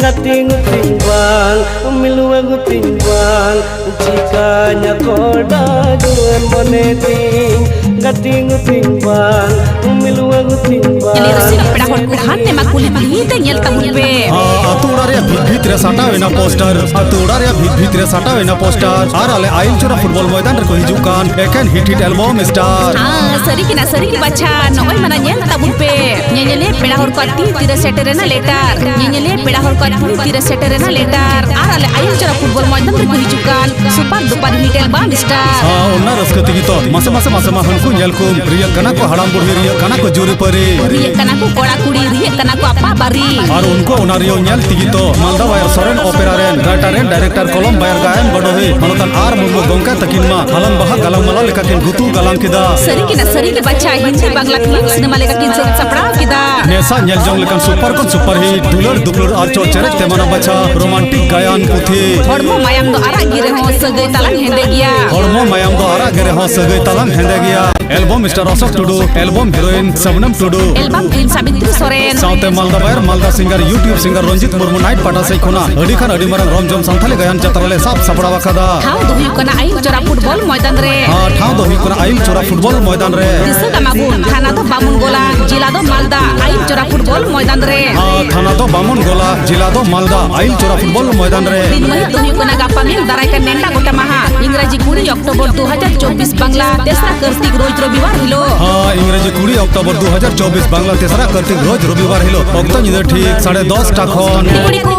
ᱜᱟᱛᱮ ᱜᱩᱛᱤᱧ ᱵᱟᱝ, ᱢᱤᱞᱩᱣᱟᱹ ᱜᱩᱛᱤᱧ ᱵᱟᱝ, ᱪᱤᱠᱟᱹᱧ ᱟᱠᱚᱴᱟ ᱡᱩᱣᱟᱹᱱ ᱢᱚᱱᱮ ᱛᱤᱧ᱾ ᱜᱟᱛᱮ ᱜᱩᱛᱤᱧ ᱵᱟᱝ, ᱢᱤᱞᱩᱣᱟᱹ ᱜᱩᱛᱤᱧ ᱵᱟᱝ᱾ ᱧᱮᱞᱮ ᱨᱩᱥᱤᱠᱟ ᱯᱮᱲᱟ ᱦᱚᱲ ᱠᱚ ᱦᱟᱱ ᱱᱮᱢᱟ ᱠᱩᱞᱦᱤ ᱠᱩᱞᱦᱤ ᱛᱮ ᱧᱮᱞ ᱛᱟᱵᱚᱱ ᱯᱮ᱾ ᱦᱚᱸ, ᱟᱛᱳ ᱚᱲᱟᱜ ᱨᱮᱭᱟᱜ ᱵᱷᱤᱛ ᱵᱷᱤᱛ ᱨᱮ ᱥᱟᱴᱟᱣ ᱮᱱᱟ ᱯᱳᱥᱴᱟᱨ, ᱟᱛᱳ ᱚᱲᱟᱜ ᱨᱮᱭᱟᱜ ᱵᱷᱤᱛ ᱵᱷᱤᱛ ᱨᱮ ᱥᱟᱴᱟᱣ ᱮᱱᱟ ᱯᱳᱥᱴᱟᱨ, ᱟᱨ ᱟᱞᱮ ᱟᱭᱤᱞ ᱪᱚᱨᱟ ᱯᱷᱩᱴᱵᱚᱞ ᱢᱚᱭᱫᱟᱱ ᱨᱮᱠᱚ ᱦᱤᱡᱩᱜ ᱠᱟᱱ ᱮᱠᱮᱱ ᱦᱤᱴ ᱦᱤᱴ ᱮᱞᱵᱚᱢ ᱥᱴᱟᱨ᱾ ᱦᱮᱸ, ᱥᱟᱹᱨᱤ ᱠᱟᱱᱟ, ᱥᱟᱹᱨᱤ ᱜᱮ ᱵᱟᱪᱷᱟ, ᱱᱚᱜᱼᱚᱭ ᱢᱟᱱᱟ ᱧᱮᱞ ᱛᱟᱵᱚᱱ ᱯᱮ᱾ ᱧᱮᱧᱮᱞᱤᱭᱟᱹ ᱯᱮᱲᱟ ᱦᱚᱲ ᱠᱚᱣᱟᱜ ᱛᱤ ᱛᱤᱨᱮ ᱥᱮᱴᱮᱨᱮᱱᱟ ᱞᱮᱴᱟᱨ᱾ ᱧᱮᱧᱮᱞᱤᱭᱟᱹ ᱯᱮᱲᱟ ᱦᱚᱲ ᱠᱚᱣᱟᱜ ᱛᱤ ᱛᱤᱨᱮ ᱥᱮᱴᱮᱨᱮᱱᱟ ᱞᱮᱴᱟᱨ᱾ ᱟᱨ ᱟᱞᱮ ᱟᱭᱤᱞ ᱪᱚᱨᱟ ᱯᱷᱩᱴᱵᱚᱞ ᱢᱚᱭᱫᱟᱱ ᱨᱮᱠᱚ ᱦᱤᱡᱩᱜ ᱠᱟᱱ super duper hit album star. ᱦᱚᱸ, ᱚᱱᱟ ᱨᱟᱹᱥᱠᱟᱹ ᱛᱮᱜᱮ ᱛᱚ ᱢᱟᱥᱮ ᱢᱟᱥᱮ ᱢᱟᱥᱮ ᱢᱟ ᱦᱟᱹᱱᱠᱩ ᱧᱮᱞ ᱠᱚᱢ, ᱨᱤᱭᱟᱹᱜ ᱠᱟᱱᱟ ᱠᱚ ᱦᱟᱲᱟᱢ ᱵᱩᱲᱦᱤ, ᱨᱤᱭᱟᱹᱜ ᱠᱟᱱᱟ ᱠᱚ ᱡᱩᱨᱤ ᱯᱟᱹᱨᱤ᱾ ᱨᱤᱭᱟᱹᱜ ᱠᱟᱱᱟ ᱠᱚ ᱠᱚᱲᱟ ᱠᱩᱲᱤ, ᱨᱤᱭᱟᱹᱜ ᱠᱟᱱᱟ ᱠᱚ ᱟᱯᱟ ᱵᱟᱨᱤ᱾ ᱟᱨ ᱩᱱᱠᱩ ᱚᱱᱟ ᱨᱤᱭᱟᱹᱣ ᱧᱮᱞ ᱛᱮᱜᱮ ᱛᱚ ᱢᱟᱞᱫᱟ ᱵᱟᱭᱟᱨ ᱥᱚᱨᱮᱱ ᱚᱯᱮᱨᱟ ᱨᱮᱱ ᱨᱟᱭᱴᱟᱨ ᱨᱮᱱ ᱰᱟᱭᱨᱮᱠᱴᱚᱨ ᱠᱚᱞᱚᱢ ᱵᱟᱭᱟᱨ ᱜᱟᱭᱟᱱ ᱵᱟᱰᱚᱦᱤ ᱢᱟᱱᱚᱛᱟᱱ ᱟᱨ ᱢᱩᱨᱢᱩ ᱜᱚᱢᱠᱮ ᱛᱟᱹᱠᱤᱱ ᱢᱟ ᱦᱟᱞᱟᱝ ᱵᱟᱦᱟ ᱜᱟᱞᱟᱝ ᱢᱟᱞᱟ ᱞᱮᱠᱟ ᱠᱤᱱ ᱜᱩᱛᱩ ᱜᱟᱞᱟᱝ ᱠᱮᱫᱟ᱾ ᱥᱟᱹᱨᱤ ᱠᱟᱱᱟ, ᱥᱟᱹᱨᱤ ᱜᱮ ᱵᱟᱪᱷᱟ, ᱦᱤᱱᱫᱤ ᱵᱟᱝᱞᱟ ᱯᱷᱤᱞᱢ ᱥᱤᱱᱮᱢᱟ ᱞᱮᱠᱟ ᱠᱤᱱ ᱥᱟᱹᱛ ᱥᱟᱯᱲᱟᱣ ᱠᱮᱫᱟ᱾ ᱱᱮᱥᱟ ᱧᱮᱞ ᱡᱚᱝ ᱞᱮᱠᱟᱱ ᱥᱩᱯᱟᱨ ᱠᱷᱚᱱ ᱥᱩᱯᱟᱨ ᱦᱤᱴ, ᱫᱩᱞᱟᱹᱲ ᱫᱩᱯᱞᱟᱹᱲ ᱟᱨ ᱪᱚ ᱪᱮᱨᱮᱡ ᱛᱮ ᱢᱟᱱᱟ ᱵᱟᱪᱷᱟ, ᱨᱳᱢᱟᱱᱴᱤᱠ ᱜᱟᱭᱟᱱ ᱯᱩᱛᱷᱤ᱾ ᱦᱚᱲᱢᱚ ᱢᱟᱭᱟᱢ ᱫᱚ ᱟᱨᱟᱜ ᱜᱮ ᱨᱮᱦᱚᱸ ᱥᱟᱹᱜᱟᱹᱭ ᱛᱟᱞᱟᱝ ᱦᱮᱸᱫᱮ ᱜᱮᱭᱟ᱾ ᱦᱚᱲᱢᱚ ᱢᱟᱭᱟᱢ ᱫᱚ ᱟᱨᱟᱜ ᱜᱮ ᱨᱮᱦᱚᱸ ᱥᱟᱹᱜᱟᱹᱭ ᱛᱟᱞᱟᱝ ᱦᱮᱸᱫᱮ ᱜᱮᱭᱟ᱾ Album star Ashok Tudu, album heroine Sabnam Tudu. Album film Sabitri Soren. ᱥᱟᱶᱛᱮ ᱢᱟᱞᱫᱟ ᱵᱟᱭᱟᱨ Malda singer YouTube singer Ranjit Murmu night ᱯᱟᱦᱴᱟ ᱥᱮᱫ ᱠᱷᱚᱱᱟᱜ ᱟᱹᱰᱤ ᱠᱷᱟᱱ ᱟᱹᱰᱤ ᱢᱟᱨᱟᱝ ᱨᱚᱢ ᱡᱚᱢ ᱥᱟᱱᱛᱟᱞᱤ ᱜᱟᱭᱟᱱ ᱡᱟᱛᱨᱟ ᱞᱮ ᱥᱟᱵ ᱥᱟᱯᱲᱟᱣ ᱟᱠᱟᱫᱟ᱾ ᱴᱷᱟᱶ ᱫᱚ ᱦᱩᱭᱩᱜ ᱠᱟᱱᱟ ᱟᱭᱤᱞ ᱪᱚᱨᱟ ᱯᱷᱩᱴᱵᱚᱞ ᱢᱚᱭᱫᱟᱱ ᱨᱮ᱾ ᱦᱮᱸ, ᱴᱷᱟᱶ ᱫᱚ ᱦᱩᱭᱩᱜ ᱠᱟᱱᱟ ᱟᱭᱤᱞ ᱪᱚᱨᱟ ᱯᱷᱩᱴᱵᱚᱞ ᱢᱚᱭᱫᱟᱱ ᱨᱮ᱾ ᱫᱤᱥᱟᱹ ᱠᱟᱢᱟ ᱵᱚᱱ, ᱛᱷᱟᱱᱟ ᱫᱚ ᱵᱟᱢᱩᱱ ᱜᱚᱞᱟ, ᱡᱮᱞᱟ ᱫᱚ ᱢᱟᱞᱫᱟ, ᱟᱭᱤᱞ ᱪᱚᱨᱟ ᱯᱷᱩᱴᱵᱚᱞ ᱢᱚᱭᱫᱟᱱ ᱨᱮ᱾ ᱦᱮᱸ, ᱛᱷᱟᱱᱟ ᱫᱚ ᱵᱟᱢᱩᱱ ᱜᱚᱞᱟ, ᱡᱮᱞᱟ ᱫᱚ ᱢᱟᱞᱫᱟ, ᱟᱭᱤᱞ ᱪᱚᱨᱟ ᱯᱷᱩᱴᱵᱚᱞ ᱢᱚᱭᱫᱟᱱ ᱨᱮ᱾ ᱫᱤᱱ ᱢᱟᱹᱦᱤᱛ ᱫᱚ ᱦᱩᱭᱩᱜ ᱠᱟᱱᱟ ᱜᱟᱯᱟ ᱢᱮᱭᱟᱝ ᱫᱟᱨᱟᱭ ᱠᱟᱱ ᱱᱮᱰᱟ ᱜᱚᱴᱟ ᱢᱟᱦᱟ, ᱤᱝᱨᱟᱡᱤ ᱠᱩᱲᱤ ᱚᱠᱴᱳᱵᱚᱨ ᱫᱩ ᱦᱟᱡᱟᱨ ᱪᱚᱵᱵᱤᱥ, ᱵᱟᱝᱞᱟ ᱛᱮᱥᱨᱟ ᱠᱟᱨᱛᱤᱠ ᱨᱳᱡᱽ ᱨᱚᱵᱤᱵᱟᱨ ᱦᱤᱞᱳᱜ᱾ ᱦᱮᱸ, ᱤᱝᱨᱮᱡᱤ ᱠᱩᱲᱤ ᱚᱠᱴᱳᱵᱚᱨ ᱫᱩ ᱦᱟᱡᱟᱨ ᱪᱚᱵᱵᱤᱥ, ᱵᱟᱝᱞᱟ ᱛᱮᱥᱨᱟ ᱠᱟᱨᱛᱤᱠ ᱨᱳᱡᱽ ᱨᱚᱵᱤᱵᱟᱨ ᱦᱤᱞᱳᱜ᱾ ᱚᱠᱛᱚ ᱧᱤᱫᱟᱹ ᱴᱷᱤᱠ ᱥᱟᱲᱮ ᱫᱚᱥᱴᱟ ᱠᱷᱚᱱ᱾ ᱠᱩᱲᱤ ᱠᱚ,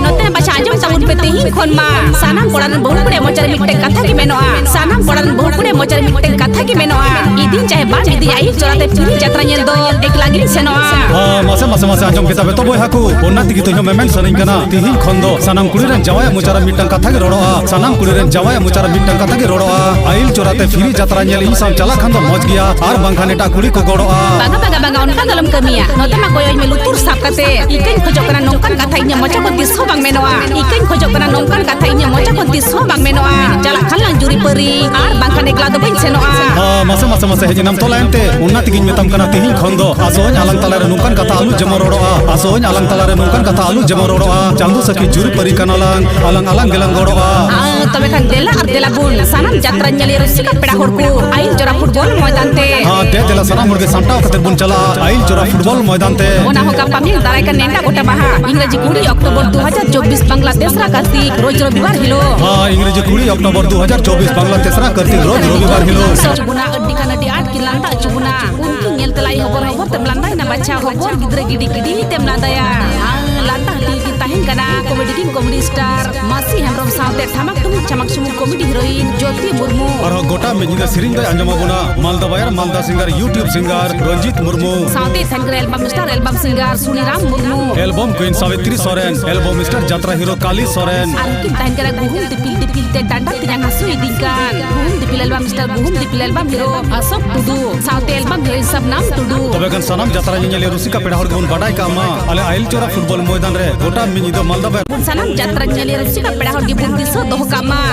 ᱱᱚᱛᱮ ᱵᱟᱪᱷᱟ ᱟᱸᱡᱚᱢ ᱛᱟᱵᱚᱱ ᱯᱮ, ᱛᱮᱦᱮᱧ ᱠᱷᱚᱱ ᱢᱟ ᱥᱟᱱᱟᱢ ᱠᱚᱲᱟ ᱨᱮᱱ ᱵᱟᱹᱦᱩ ᱠᱩᱲᱤ ᱢᱚᱪᱟ ᱨᱮ ᱢᱤᱫᱴᱮᱱ ᱠᱟᱛᱷᱟ ᱜᱮ ᱢᱮᱱᱚᱜᱼᱟ᱾ ᱥᱟᱱᱟᱢ ᱠᱚᱲᱟ ᱨᱮᱱ ᱵᱟᱹᱦᱩ ᱠᱩᱲᱤ ᱢᱚᱪᱟ ᱨᱮ ᱢᱤᱫᱴᱮᱱ ᱠᱟᱛᱷᱟ ᱜᱮ ᱢᱮᱱᱚᱜᱼᱟ, ᱤᱫᱤᱧ ᱪᱟᱦᱮ ᱵᱟᱝ ᱟᱭᱩᱵ ᱪᱚᱨᱟᱛᱮ ᱯᱷᱤᱨᱤ ᱡᱟᱛᱨᱟ ᱧᱮᱞ ᱫᱚ ᱮᱠᱞᱟ ᱜᱮᱞᱤᱧ ᱥᱮᱱᱚᱜᱼᱟ᱾ ᱦᱚᱸ, ᱢᱟᱥᱮ, ᱢᱟᱥᱮ, ᱢᱟᱥᱮ, ᱟᱸᱡᱚᱢ ᱠᱮᱫᱟ ᱯᱮ ᱛᱚ ᱵᱚᱭᱦᱟ ᱠᱚ? ᱚᱱᱟ ᱛᱮᱜᱮ ᱛᱚ ᱤᱧ ᱦᱚᱸ ᱢᱮᱢᱮᱱ ᱥᱟᱱᱟᱧ ᱠᱟᱱᱟ᱾ ᱛᱤᱦᱤᱧ ᱠᱷᱚᱱ ᱫᱚ ᱥᱟᱱᱟᱢ ᱠᱩᱲᱤ ᱨᱮᱱ ᱡᱟᱶᱟᱭᱟᱜ ᱢᱚᱪᱟ ᱨᱮ ᱢᱤᱫᱴᱟᱝ ᱠᱟᱛᱷᱟ ᱜᱮ ᱨᱚᱲᱚᱜᱼᱟ᱾ ᱥᱟᱱᱟᱢ ᱠᱩᱲᱤ ᱨᱮᱱ ᱡᱟᱶᱟᱭᱟᱜ ᱢᱚᱪᱟ ᱨᱮ ᱢᱤᱫᱴᱟᱝ ᱠᱟᱛᱷᱟ ᱜᱮ ᱨᱚᱲᱚᱜᱼᱟ, "ᱟᱭᱤᱞ ᱪᱚᱨᱟᱛᱮ ᱯᱷᱤᱨᱤ ᱡᱟᱛᱨᱟ ᱧᱮᱞ ᱤᱧ ᱥᱟᱶ ᱪᱟᱞᱟᱜ ᱠᱷᱟᱱ ᱫᱚ ᱢᱚᱡᱽ ᱜᱮᱭᱟ, ᱟᱨ ᱵᱟᱝᱠᱷᱟᱱ ᱮᱴᱟᱜ ᱠᱩᱲᱤ ᱠᱚ ᱜᱚᱲᱚᱜᱼᱟ᱾" ᱵᱟᱝᱟ, ᱵᱟᱝᱟ, ᱵᱟᱝᱟ, ᱚᱱᱠᱟ ᱫᱚ ᱟᱞᱚᱢ ᱠᱟᱹᱢᱤᱭᱟ᱾ ᱱᱚᱛᱮ ᱢᱟ ᱠᱚᱭᱚᱜ ᱢᱮ ᱞᱩᱛᱩᱨ ᱥᱟᱵ ᱠᱟᱛᱮ᱾ ᱤᱠᱟᱹᱧ ᱠᱷᱚᱡᱚᱜ ᱠᱟᱱᱟ ᱱᱚᱝᱠᱟᱱ ᱠᱟᱛᱷᱟ ᱤᱧᱟᱹᱜ ᱢᱚᱪᱟ ᱠᱷᱚᱱ ᱛᱤᱥ ᱦᱚᱸ ᱵᱟᱝ ᱢᱮᱱᱚᱜᱼᱟ᱾ ᱤᱠᱟᱹᱧ ᱠᱷᱚᱡᱚᱜ ᱠᱟᱱᱟ ᱱᱚᱝᱠᱟᱱ ᱠᱟᱛᱷᱟ ᱤᱧᱟᱹᱜ ᱢᱚᱪᱟ ᱠᱷᱚᱱ ᱛᱤᱥ ᱦᱚᱸ ᱵᱟᱝ ᱢᱮᱱᱚᱜᱼᱟ᱾ ᱪᱟᱞᱟᱜ ᱠᱷᱟᱱ ᱞᱟᱝ ᱡᱩᱨᱤ ᱯᱟᱹᱨᱤ, ᱟᱨ ᱵᱟᱝᱠᱷᱟᱱ ᱮᱠᱞᱟ ᱫᱚ ᱵᱟᱹᱧ ᱥᱮᱱᱚᱜᱼᱟ᱾ ᱦᱚᱸ, ᱢᱟᱥᱮ, ᱢᱟᱥᱮ, ᱢᱟᱥᱮ, ᱦᱮᱡ ᱮᱱᱟᱢ ᱛᱚ ᱞᱟᱭᱤᱱ ᱛᱮ᱾ ᱚᱱᱟ ᱛᱮᱜᱤᱧ ᱢᱮᱛᱟᱢ ᱠᱟᱱᱟ ᱛᱤᱦᱤᱧ ᱠᱷᱚᱱ ᱫᱚ᱾ ᱟᱥᱚᱜ ᱟᱹᱧ ᱟᱞᱟᱝ ᱛᱟᱞᱟᱨᱮ ᱱᱚᱝᱠᱟᱱ ᱠᱟᱛᱷᱟ ᱟᱞᱚ ᱡᱮᱢᱚᱱ ᱨᱚᱲᱚᱜᱼᱟ᱾ ᱟᱥᱚᱜ ᱟᱹᱧ ᱟᱞᱟᱝ ᱛᱟᱞᱟᱨᱮ ᱱᱚᱝᱠᱟᱱ ᱠᱟᱛᱷᱟ ᱟᱞᱚ ᱡᱮᱢᱚᱱ ᱨᱚᱲᱚᱜᱼᱟ᱾ ᱪᱟᱸᱫᱚ ᱥᱟᱹᱠᱷᱤ ᱡᱩᱨᱤ ᱯᱟᱹᱨᱤ ᱠᱟᱱᱟᱞᱟᱝ, ᱟᱞᱟᱝ ᱟᱞᱟᱝ ᱜᱮᱞᱟᱝ ᱜᱚᱲᱚᱜᱼᱟ᱾ ᱟᱸ, ᱛᱚᱵᱮ ᱠᱷᱟᱱ ᱫᱮᱞᱟ ᱟᱨ ᱫᱮᱞᱟ ᱵᱚᱱ ᱥᱟᱱᱟᱢ ᱡᱟᱛᱨᱟ ᱧᱮᱞᱤᱭᱟᱹ ᱨᱩᱥᱤᱠᱟ ᱯᱮᱲᱟ ᱦᱚᱲ ᱠᱚ ᱟᱭᱤᱞ ᱪᱚᱨᱟ ᱯᱷᱩᱴᱵᱚᱞ ᱢᱚᱭᱫᱟᱱ ᱛᱮ᱾ ᱦᱮᱸ, ᱫᱮ ᱫᱮᱞᱟ ᱥᱟᱱᱟᱢ ᱦᱚᱲ ᱜᱮ ᱥᱟᱢᱴᱟᱣ ᱠᱟᱛᱮ ᱵᱚᱱ ᱪᱟᱞᱟᱜᱼᱟ ᱟᱭᱤᱞ ᱪᱚᱨᱟ ᱯᱷᱩᱴᱵᱚᱞ ᱢᱚᱭᱫᱟᱱ ᱛᱮ᱾ ᱚᱱᱟ ᱦᱚᱸ ᱜᱟᱯᱟ ᱢᱮᱭᱟᱝ ᱫᱟᱨᱟᱭ ᱠᱟᱱ ᱱᱮᱰᱟ ᱜᱚᱴᱟ ᱢᱟᱦᱟ, ᱤᱝᱨᱮᱡᱤ ᱠᱩᱲᱤ ᱚᱠᱴᱳᱵᱚᱨ ᱫᱩ ᱦᱟᱡᱟᱨ ᱪᱚᱵᱵᱤᱥ, ᱵᱟᱝᱞᱟ ᱛᱮᱥᱨᱟ ᱠᱟᱨᱛᱤᱠ, ᱨᱳᱡᱽ ᱨᱚᱵᱤᱵᱟᱨ ᱦᱤᱞᱳᱜ᱾ ᱦᱮᱸ, ᱤᱝᱨᱮᱡᱤ ᱠᱩᱲᱤ ᱚᱠᱴᱳᱵᱚᱨ ᱫᱩ ᱦᱟᱡᱟᱨ ᱪᱚᱵᱵᱤᱥ, ᱵᱟᱝᱞᱟ ᱛᱮᱥᱨᱟ ᱠᱟᱨᱛᱤᱠ, ᱨᱳᱡᱽ ᱨᱚᱵᱤᱵᱟᱨ ᱦᱤᱞᱳᱜ᱾ ᱥᱚᱪ ᱵᱚᱱᱟ ᱟᱹᱰᱤ ᱠᱷᱟᱱ ᱟᱹᱰᱤ ᱟᱸᱴ ᱠᱤᱱ ᱞᱟᱸᱫᱟ ᱦᱚᱪᱚ ᱵᱚᱱᱟ᱾ ᱩᱱᱠᱤᱱ ᱧᱮᱞ ᱛᱮ ᱞᱟᱭ ᱦᱚᱵᱚᱨ ᱦᱚᱵᱚᱨ ᱛᱮᱢ ᱞᱟᱸᱫᱟᱭᱮᱱᱟ ᱵᱟᱪᱷᱟ, ᱦᱚᱵᱚᱨ ᱜᱤᱫᱽᱨᱟᱹ ᱜᱤᱰᱤ ᱜᱤᱰᱤ ᱛᱮᱢ ᱞᱟᱸᱫᱟᱭᱟ᱾ ᱟᱨ ᱞᱟᱸᱫᱟ ᱦᱟᱹᱴᱤᱧ ᱠᱤᱱ ᱛᱟᱦᱮᱱ ᱠᱟᱱᱟ ᱠᱚᱢᱮᱰᱤ ᱠᱤᱝ ᱠᱚᱢᱮᱰᱤ ᱥᱴᱟᱨ ᱢᱟᱹᱥᱤ ᱦᱮᱢᱵᱨᱚᱢ ᱥᱟᱶᱛᱮ ᱴᱷᱟᱢᱟᱠ ᱴᱩᱢᱩᱠ ᱪᱷᱟᱢᱟᱠ ᱪᱷᱩᱢᱩᱠ ᱠᱚᱢᱮᱰᱤ ᱦᱤᱨᱳᱭᱤᱱ ᱡᱳᱛᱤ ᱢᱩᱨᱢᱩ᱾ ᱟᱨᱦᱚᱸ ᱜᱚᱴᱟ ᱢᱤᱫ ᱧᱤᱫᱟᱹ ᱥᱮᱨᱮᱧ ᱫᱚᱭ ᱟᱸᱡᱚᱢ ᱟᱵᱚᱱᱟ ᱢᱟᱞᱫᱟ ᱵᱟᱭᱟᱨ ᱢᱟᱞᱫᱟ ᱥᱤᱝᱜᱟᱨ YouTube ᱥᱤᱝᱜᱟᱨ ᱨᱚᱧᱡᱤᱛ ᱢᱩᱨᱢᱩ᱾ ᱥᱟᱶᱛᱮ ᱛᱟᱦᱮᱱ ᱠᱟᱱᱟ ᱮᱞᱵᱟᱢ ᱥᱴᱟᱨ ᱮᱞᱵᱟᱢ ᱥᱤᱝᱜᱟᱨ ᱥᱩᱱᱤᱨᱟᱢ ᱢᱩᱨᱢᱩ᱾ ᱮᱞᱵᱚᱢ ᱠᱩᱭᱤᱱ ᱥᱟᱵᱤᱛᱨᱤ ᱥᱚᱨᱮᱱ, ᱮᱞᱵᱚᱢ ᱥᱴᱟᱨ ᱡᱟᱛᱨᱟ ᱦᱤᱨᱳ ᱠᱟᱞᱤ ᱥᱚᱨᱮᱱ᱾ ᱟᱨ ᱩᱱᱠᱤᱱ ᱛᱟᱦᱮᱱ ᱠᱟᱱᱟ ᱜᱩᱦᱩᱢ ᱫᱤᱯᱤᱞ ᱫᱤᱯᱤᱞ ᱛᱮ ᱰᱟᱸᱰᱟ ᱛᱮᱧᱟᱝ ᱦᱟᱹᱥᱩ ᱤᱫᱤᱧ ᱠᱟᱱ᱾ ᱜᱩᱦᱩᱢ ᱫᱤᱯᱤᱞ ᱮᱞᱵᱟᱢ ᱥᱴᱟᱨ ᱜᱩᱦᱩᱢ ᱫᱤᱯᱤᱞ ᱮᱞᱵᱟᱢ ᱦᱤᱨᱳ ᱚᱥᱳᱠ ᱴᱩᱰᱩ᱾ ᱥᱟᱶᱛᱮ ᱮᱞᱵᱟᱢ ᱦᱤᱨᱳᱭᱤᱱ ᱥᱟᱵᱱᱟᱢ ᱴᱩᱰᱩ᱾ ᱛᱚᱵᱮ ᱠᱷᱟᱱ ᱥᱟᱱᱟᱢ ᱡᱟᱛᱨᱟ ᱧᱮᱧᱮᱞᱤᱭᱟᱹ ᱨᱩᱥᱤᱠᱟ ᱯᱮᱲᱟ ᱦᱚᱲ ᱜᱮᱵᱚᱱ ᱵᱟᱰᱟᱭ ᱠᱟᱜ ᱢᱟ, ᱟᱞᱮ ᱟᱭᱤᱞ ᱪᱚᱨᱟ ᱯᱷᱩᱴᱵᱚᱞ ᱢᱚᱭᱫᱟᱱ ᱨᱮ ᱜᱚᱴᱟ ᱢᱤᱫ ᱧᱤᱫᱟᱹ ᱢᱟᱞᱫᱟ ᱵᱟᱭᱟᱨ᱾ ᱥᱟᱱᱟᱢ ᱡᱟᱛᱨᱟ ᱧᱮᱧᱮᱞᱤᱭᱟᱹ ᱨᱩᱥᱤᱠᱟ ᱯᱮᱲᱟ ᱦᱚᱲ ᱜᱮᱵᱚᱱ ᱫᱤᱥᱟᱹ ᱫᱚᱦᱚ ᱠᱟᱜ ᱢᱟ᱾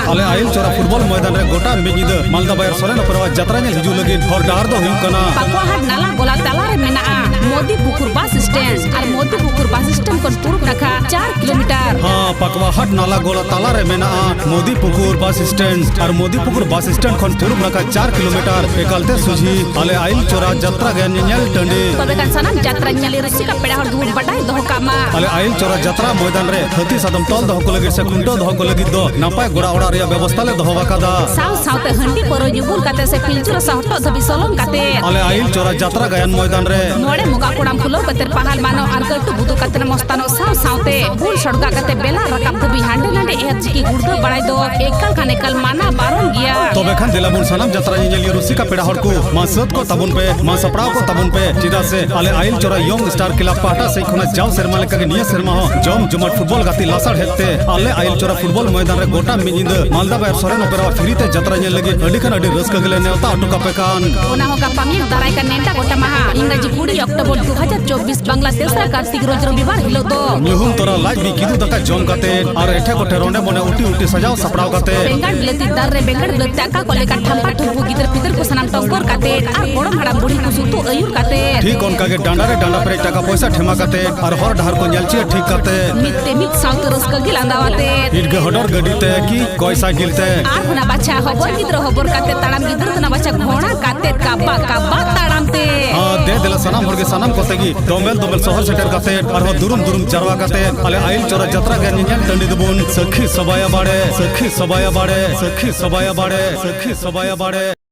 ᱟᱞᱮ ᱟᱭᱤᱞ ᱪᱚᱨᱟ ᱯᱷᱩᱴᱵᱚᱞ ᱢᱚᱭᱫᱟᱱ ᱨᱮ ᱜᱚᱴᱟ ᱢᱤᱫ ᱧᱤᱫᱟᱹ ᱢᱟᱞᱫᱟ ᱵᱟᱭᱟᱨ ᱥᱚᱨᱮᱱ ᱚᱯᱮᱨᱟᱣᱟᱜ ᱡᱟᱛᱨᱟ ᱧᱮᱞ ᱦᱤᱡᱩᱜ ᱞᱟᱹᱜᱤᱫ ᱦᱚᱨ ᱰᱟᱦᱟᱨ ᱫᱚ ᱦᱩᱭᱩᱜ ᱠᱟᱱᱟ ᱯᱟᱠᱣᱟᱦᱟᱴ ᱱᱟᱞᱟ ᱜᱚᱞᱟ ᱛᱟᱞᱟᱨᱮ ᱢᱮᱱᱟᱜᱼᱟ ᱢᱳᱫᱤᱯᱩᱠᱩᱨ ᱵᱟᱥ ᱥᱴᱮᱱᱰ ᱟᱨ ᱢᱳᱫᱤᱯᱩᱠᱩᱨ ᱵᱟᱥ ᱥᱴᱮᱱᱰ ᱠᱷᱚᱱ ᱯᱩᱨᱩᱵ ᱱᱟᱠᱷᱟ ᱪᱟᱨ ᱠᱤᱞᱳᱢᱤᱴᱟᱨ᱾ ᱦᱟᱸ, ᱯᱟᱠᱣᱟᱦᱟᱴ ᱱᱟᱞᱟ ᱜᱚᱞᱟ ᱛᱟᱞᱟᱨᱮ ᱢᱮᱱᱟᱜᱼᱟ ᱢᱳᱫᱤᱯᱩᱠᱩᱨ ᱵᱟᱥ ᱥᱴᱮᱱᱰ ᱟᱨ ᱢᱳᱫᱤᱯᱩᱠᱩᱨ ᱵᱟᱥ ᱥᱴᱮᱱᱰ ᱠᱷᱚᱱ ᱯᱩᱨᱩᱵ ᱱᱟᱠᱷᱟ ᱪᱟᱨ ᱠᱤᱞᱳᱢᱤᱴᱟᱨ ᱮᱠᱟᱞᱛᱮ ᱥᱚᱡᱷᱤ᱾ ᱟᱞᱮ ᱟᱭᱤᱞ ᱪᱚᱨᱟ ᱡᱟᱛᱨᱟ ᱜᱟᱭᱟᱱ ᱧᱮᱧᱮᱞ ᱴᱟᱺᱰᱤ᱾ ᱛᱚᱵᱮ ᱠᱷᱟᱱ ᱥᱟᱱᱟᱢ ᱡᱟᱛᱨᱟ ᱧᱮᱧᱮᱞᱤᱭᱟᱹ ᱨᱩᱥᱤᱠᱟ ᱯᱮᱲᱟ ᱦᱚᱲ ᱜᱮᱵᱚᱱ ᱵᱟᱰᱟᱭ ᱫᱚᱦᱚ ᱠᱟᱜ ᱢᱟ᱾ ᱟᱞᱮ ᱟᱭᱤᱞ ᱪᱚᱨᱟ ᱡᱟᱛᱨᱟ ᱢᱚᱭᱫᱟᱱ ᱨᱮ ᱦᱟᱹᱛᱤ ᱥᱟᱫᱚᱢ ᱛᱚᱞ ᱫᱚᱦᱚ ᱠᱚ ᱞᱟᱹᱜᱤᱫ ᱥᱮ ᱠᱷᱩᱱᱴᱟᱹᱣ ᱫᱚᱦᱚ ᱠᱚ ᱞᱟᱹᱜᱤᱫ ᱫᱚ ᱱᱟᱯᱟᱭ ᱜᱚᱲᱟ ᱚᱲᱟᱜ ᱨᱮᱭᱟᱜ ᱵᱮᱵᱚᱥᱛᱷᱟ ᱞᱮ ᱫᱚᱦᱚ ᱟᱠᱟᱫᱟ᱾ ᱥᱟᱶ ᱥᱟᱶᱛᱮ ᱦᱟᱺᱰᱤ ᱯᱟᱹᱣᱨᱟᱹ ᱧᱩ ᱵᱩᱞ ᱠᱟᱛᱮ ᱥᱮ ᱯᱤᱞᱪᱩ ᱨᱟᱥᱟ ᱦᱚᱴᱚᱜ ᱫᱷᱟᱹᱵᱤᱡ ᱥᱚᱞᱚᱝ ᱠᱟᱛᱮ ᱟᱞᱮ ᱟᱭᱤᱞ ᱪᱚᱨᱟ ᱡᱟᱛᱨᱟ ᱜᱟᱭᱟᱱ ᱢᱚᱭᱫᱟᱱ ᱨᱮ ᱢᱚᱬᱮ ᱢᱚᱜᱟ ᱠᱚᱲᱟᱢ ᱠᱷᱩᱞᱟᱹᱣ ᱠᱟᱛᱮ ᱯᱟᱦᱟᱞ ᱢᱟᱱᱚ ᱟᱨ ᱠᱟᱹᱴᱩ ᱵᱩᱫᱩ ᱠᱟᱛᱮ ᱢᱚᱥᱛᱟᱱᱚᱜ ᱥᱟᱶ ᱥᱟᱶᱛᱮ ᱵᱩᱞ ᱥᱚᱲᱜᱟ ᱠᱟᱛᱮ ᱵᱮᱞᱟ ᱨᱟᱠᱟᱵ ᱫᱷᱟᱹᱵᱤᱡ ᱦᱟᱸᱰᱮ ᱱᱟᱰᱮ ᱮᱦᱮᱫ ᱪᱤᱠᱤ ᱜᱩᱲᱫᱟᱹ ᱵᱟᱲᱟᱭ ᱫᱚ ᱮᱠᱟᱞ ᱠᱷᱟᱱ ᱮᱠᱟᱞ ᱢᱟᱱᱟ ᱵᱟᱨᱚᱱ ᱜᱮᱭᱟ᱾ ᱛᱚᱵᱮ ᱠᱷᱟᱱ ᱫᱮᱞᱟ ᱵᱚᱱ ᱥᱟᱱᱟᱢ ᱡᱟᱛᱨᱟ ᱧᱮᱧᱮᱞᱤᱭᱟᱹ ᱨᱩᱥᱤᱠᱟ ᱯᱮᱲᱟ ᱦᱚᱲ ᱠᱚ, ᱢᱟ ᱥᱟᱹᱛ ᱠᱚ ᱛᱟᱵᱚᱱ ᱯᱮ, ᱢᱟ ᱥᱟᱯᱲᱟᱣ ᱠᱚ ᱛᱟᱵᱚᱱ ᱯᱮ, ᱪᱮᱫᱟᱜ ᱥᱮ ᱟᱞᱮ ᱟᱭᱤᱞ ᱪᱚᱨᱟ ᱭᱚᱝ ᱥᱴᱟᱨ ᱠᱞᱟᱵᱽ ᱯᱟᱦᱴᱟ ᱥᱮᱫ ᱠᱷᱚᱱᱟᱜ ᱡᱟᱣ ᱥᱮᱨᱢᱟ ᱞᱮᱠᱟᱜᱮ ᱱᱤᱭᱟᱹ ᱥᱮᱨᱢᱟ ᱦᱚᱸ ᱡᱚᱢ ᱡᱚᱢᱟᱴ ᱯᱷᱩᱴᱵᱚᱞ ᱜᱟᱛᱮ ᱞᱟᱥᱟᱲᱦᱮᱫ ᱛᱮ ᱟᱞᱮ ᱟᱭᱤᱞ ᱪᱚᱨᱟ ᱯᱷᱩᱴᱵᱚᱞ ᱢᱚᱭᱫᱟᱱ ᱨᱮ ᱜᱚᱴᱟ ᱢᱤᱫ ᱧᱤᱫᱟᱹ ᱢᱟᱞᱫᱟ ᱵᱟᱭᱟᱨ ᱥᱚᱨᱮᱱ ᱚᱯᱮᱨᱟ ᱯᱷᱨᱤ ᱛᱮ ᱡᱟᱛᱨᱟ ᱧᱮᱞ ᱞᱟᱹᱜᱤᱫ ᱟᱹᱰᱤ ᱠᱷᱟᱱ ᱟᱹᱰᱤ ᱨᱟᱹᱥᱠᱟᱹ ᱜᱮᱞᱮ ᱱᱮᱣᱛᱟ ᱦᱚᱴᱚ ᱠᱟᱯᱮ ᱠᱟᱱ᱾ ᱚᱱᱟ ᱦᱚᱸ ᱜᱟᱯᱟ ᱢᱮᱭᱟᱝ ᱫᱟᱨᱟᱭ ᱠᱟᱱ ᱱᱮᱰᱟ ᱜᱚᱴᱟ ᱢᱟᱦᱟ, ᱤᱝᱨᱟᱡᱤ ᱠᱩᱲᱤ ᱚᱠᱴᱳᱵᱚᱨ ᱫᱩ ᱦᱟᱡᱟᱨ ᱪᱚᱵᱵᱤᱥ, ᱵᱟᱝᱞᱟ ᱛᱮᱥᱨᱟ ᱠᱟᱨᱛᱤᱠ ᱨᱚᱡᱽ ᱨᱚᱵᱤᱵᱟᱨ ᱦᱤᱞᱳᱜ ᱫᱚ ᱧᱩᱦᱩᱢ ᱛᱚᱨᱟ ᱞᱟᱡ ᱵᱤ ᱠᱤᱫᱩ ᱫᱟᱠᱟ ᱡᱚᱢ ᱠᱟᱛᱮ ᱟᱨ ᱮᱴᱷᱮ ᱠᱚᱴᱷᱮ ᱨᱚᱸᱰᱮ ᱢᱚᱱᱮ ᱩᱴᱤ ᱩᱴᱤ ᱥᱟᱡᱟᱣ ᱥᱟᱯᱲᱟᱣ ᱠᱟᱛᱮ ᱵᱮᱸᱜᱟᱲ ᱵᱤᱞᱟᱹᱛᱤ ᱫᱟᱨ ᱨᱮ ᱵᱮᱸᱜᱟᱲ ᱵᱤᱞᱟᱹᱛᱤ ᱟᱠᱟ ᱠᱚ ᱞᱮᱠᱟ ᱴᱷᱟᱢᱯᱟ ᱴᱷᱩᱢᱯᱩ ᱜᱤᱫᱟᱹᱨ ᱯᱤᱫᱟᱹᱨ ᱠᱚ ᱥᱟᱱᱟᱢ ᱴᱚᱝᱠᱚᱨ ᱠᱟᱛᱮ ᱟᱨ ᱜᱚᱲᱚᱢ ᱦᱟᱲᱟᱢ ᱵᱩᱲᱦᱤ ᱠᱚ ᱥᱩᱛᱩ ᱟᱹᱭᱩᱨ ᱠᱟᱛᱮ ᱴᱷᱤᱠ ᱚᱱᱠᱟ ᱜᱮ ᱰᱟᱸᱰᱟ ᱨᱮ ᱰᱟᱸᱰᱟ ᱯᱮᱨᱮᱡ ᱴᱟᱠᱟ ᱯᱚᱭᱥᱟ ᱴᱷᱮᱢᱟ ᱠᱟᱛᱮ ᱟᱨ ᱦᱚᱨ ᱰᱟᱦᱟᱨ ᱠᱚ ᱧᱮᱞ ᱪᱤᱭᱟᱹ ᱴᱷᱤᱠ ᱠᱟᱛᱮ ᱢᱤᱫ ᱛᱮ ᱢᱤᱫ ᱥᱟᱶᱛᱮ ᱨᱟᱹᱥᱠᱟᱹ ᱜᱮ ᱞᱟᱸᱫᱟᱣᱟᱛᱮ ᱤᱴᱜᱟᱹ ᱦᱚᱰᱚᱨ ᱜᱟᱹᱰᱤ ᱛᱮ ᱠᱤ ᱠᱚᱭ ᱥᱟᱭᱠᱮᱞ ᱛᱮ ᱟᱨ ᱚᱱᱟ ᱵᱟᱪᱷᱟ ᱦᱚᱵᱚᱨ ᱜᱤᱫᱽᱨᱟᱹ ᱦᱚᱵᱚᱨ ᱠᱟᱛᱮ ᱛᱟᱲᱟᱢ ᱜᱤᱫᱽᱨᱟᱹ ᱫᱚ ᱚᱱᱟ ᱵᱟᱪᱷᱟ ᱜᱷᱚᱲᱟ ᱠᱟᱛᱮ ᱠᱟᱵᱟ ᱠᱟᱵᱟ ᱛᱟᱲᱟᱢ ᱛᱮ᱾ ᱦᱟ, ᱫᱮ ᱫᱮᱞᱟ ᱥᱟᱱᱟᱢ ᱦᱚᱲ ᱜᱮ ᱥᱟᱱᱟᱢ ᱠᱚᱛᱮ ᱜᱮ ᱫᱚᱢᱮᱞ ᱫᱚᱢᱮᱞ ᱥᱚᱦᱚᱨ ᱥᱮᱴᱮᱨ ᱠᱟᱛᱮ ᱟᱨᱦᱚᱸ ᱫᱩᱨᱩᱢ ᱫᱩᱨᱩᱢ ᱡᱟᱨᱣᱟ ᱠᱟᱛᱮ ᱟᱞᱮ ᱟᱭᱤᱞ ᱪᱚᱨᱟ ᱡᱟᱛᱨᱟ ᱜᱮ ᱧᱮᱧᱮᱞ ᱴᱟᱺᱰᱤ ᱫᱚᱵᱚᱱ ᱥᱟᱹᱠᱷᱤ ᱥᱚᱵᱟᱭᱟ ᱵᱟᱲᱮ, ᱥᱟᱹᱠᱷᱤ ᱥᱚᱵᱟᱭᱟ ᱵᱟᱲᱮ, ᱥᱟᱹᱠᱷᱤ ᱥᱚᱵᱟᱭᱟ ᱵᱟᱲᱮ, ᱥᱟᱹᱠᱷᱤ ᱥᱚᱵᱟᱭᱟ ᱵᱟᱲᱮ᱾